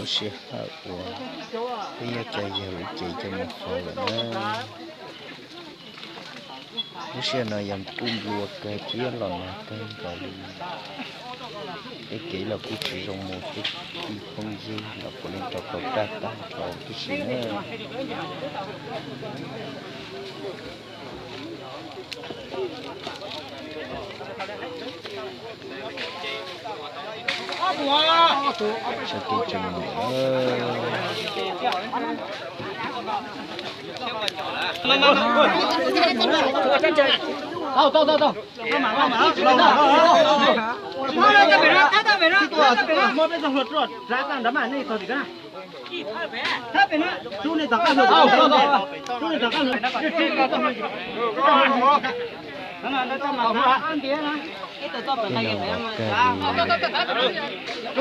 Sij hawm uas peb yuav coj yawg lub cev coj mus faus lawm na. Lub sij hawm no yog kuj nplua kawg thiab los nag kawg nkaus li. Tej kev los kuj tsis zoo mus, tej kwv tij phooj ywg los puav leej rau tau raj tag nrho tib si na. Sab kev tseem nyuam.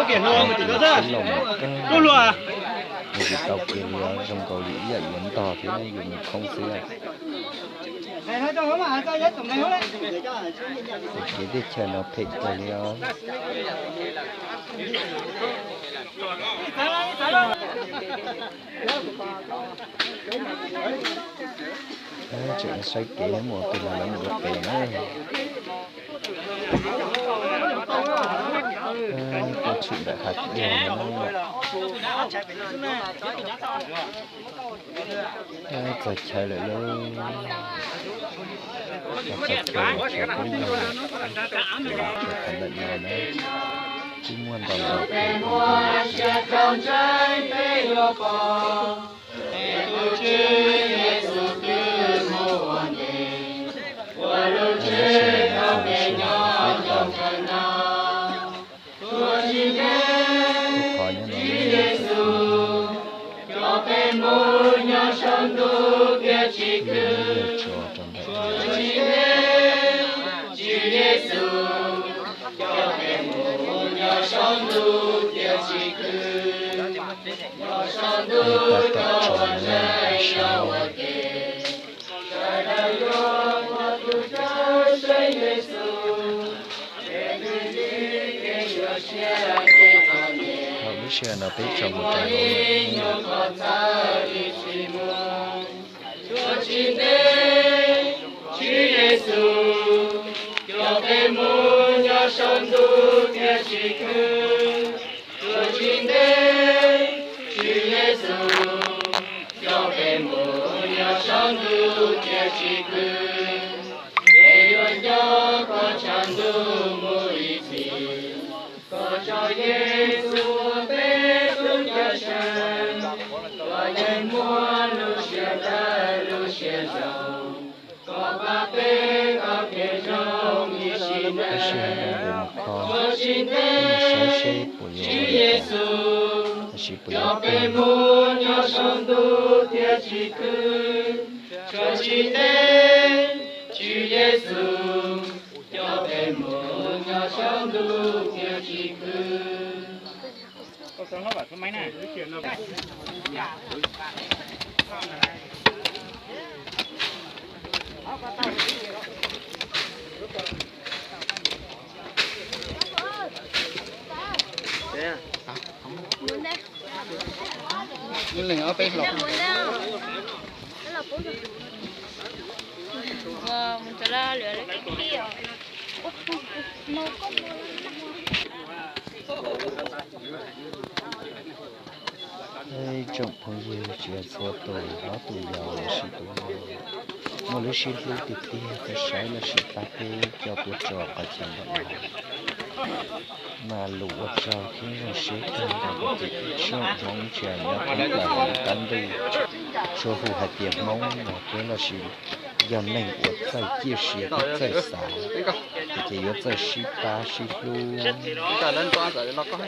Ib no los kawg li, ib los kawg, yus tsis tau kiag li os, zoo nkaus li ib yam yuav ntog thiab yus mus khoob xwb. Ces kev teb chaws no phem kawg li os. Tseem saib kev mus pem los lawv mus dua pem na. Tuaj tshwm ntawm hav diag no. Txog chaw lawm lauj. Txog chaw, chaw peb yog, chaw qhov ntawm no na, kuj muaj ntau ntau. Tus qhov nyob no, tso rau ntawm tab tom tso na, sab. Thaum lub sij hawm no peb tso mus rau hauv. Tshuav tsis ntev, Tswv Yexus, coj peb mus nyob saum ntuj thiaj tsis khwv. Tshuav tsis ntev, Tswv Yexus, coj peb mus nyob saum ntuj thiaj tsis khwv. Peb yuav nco koj tshav ntuj mus ib txhis. Thov tso Yexus ua peb tus cawm seej, kom yeej muaj lub siab dawb lub siab zoo, kom pab peb tau kev zoo ib sim neej. Tshuav tsis ntev, Tswv Yexus, coj peb mus nyob saum ntuj thiaj tsis khwv. Tshuav tsis ntev, Tswv Yexus, coj peb mus nyob saum ntuj thiaj tsis khwv. Ib tsoom phooj ywg, tsis hais txhua tus hlob tus yau los sis tus muaj lub siab hlub tiag tiag, txawj saib los sis pab peb coj tuaj tso qhov chaw ntawm no. Mas lus ua tsaug thiab zoo siab kawg rau kuv txiv tsoom Hmoob tsis hais nyob thoob plaws hauv qab ntuj, tsuas hu hais tias Hmoob los peb los sis yog neeg uas txawj ciaj sia thiab txawj xav, ces yuav txawj sib pab sib hlub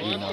li no.